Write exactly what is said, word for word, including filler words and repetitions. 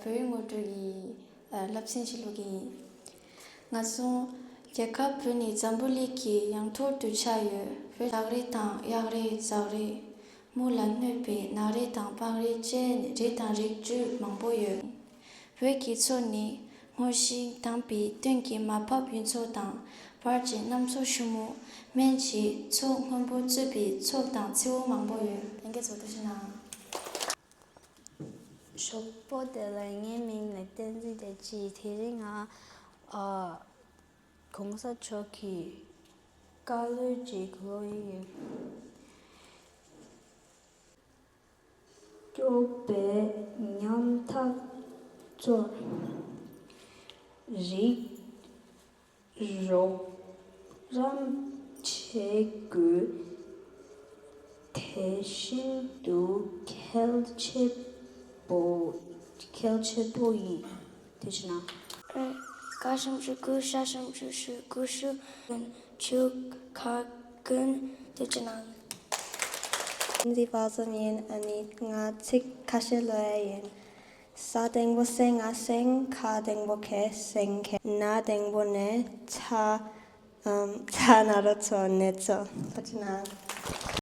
བོད་ཡིག་ངོ་སྤྲོད་ཀྱི་ཨ་བསླབ་ཚན་ཞིག་ཀློག་གི་ཡིན། ང་ཚོ་རྒྱལ་ཁབ་བོད་ནི་འཛམ་བུ་གླིང་གི་ཡང་ཐོག་ཏུ་ཆགས་ཡོད། བོད་ལག་རིགས་དང་གཡག་རིགས་ཛག་རིགས། མུ་ལ་གནོད་པའི་ནག་རིགས་དང་སྤང་རིགས་བཅས་རིགས་དང་རིགས་རྒྱུད་མང་པོ་ཡོད། བོད་ཀྱི་མཚོ་ནི་སྔོ་ཞིང་དྭངས་པའི་སྟེང་གི་མར་ཕབ་གཡུ་མཚོ་དང་བར་གྱི་གནམ་མཚོ་ཤུ་མོ། སྨན་གྱི་མཚོ་སྔོན་པོ་གཙོས་པའི་མཚོ་དང་མཚེའུ་མང་པོ་ཡོད། ལྷན་རྒྱས་ཚོ་ཐུགས་རྗེ་གནང་། ཞོགས་པོ་བདེ་ལེགས། ངའི་མིང་ལ་བསྟན་འཛིན་བདེ་སྐྱིད། དེ་རིང་ང་ཨ་གོང་ས་མཆོག་གི་བཀའ་སློབ་ཅིག་ཀློག་ཡི་ཡོད། སྐྱོབ་པའི་ཉམ་ཐག་ཚོར། རིགས་རོགས་རམ་བྱེད་དགོས། དེ་བཞིན་དུ་གལ་ཆེ་པོ་གལ་ཆེ་པོ་ཡིན། དེ་བྱས་ན། ཀ་ཞབས་ཀྱུ་གུ་ཤ་ཞབས་ཀྱུ་ཤུ་གུ་ཤུ་ཀུན་ཆུ་ཁ་ཀུན། དེ་བྱས་ན། འདི་བ་ཙམ་ཡིན། ཨ་ནི་ང་ཚིག་ཁ་ཤས་ཀློག་ཡ་ཡིན། ས་འགྲེང་བུ་སེང་ང་སེང་། ཁ་འགྲེང་བུ་ཁེ་སེང་ཁེ། ན་འགྲེང་བུ་ནེ་ཚ། ཨམ། ཚ་ན་རོ་ཚོ་ནེ་ཚོ། ཁ་ཅི་ན།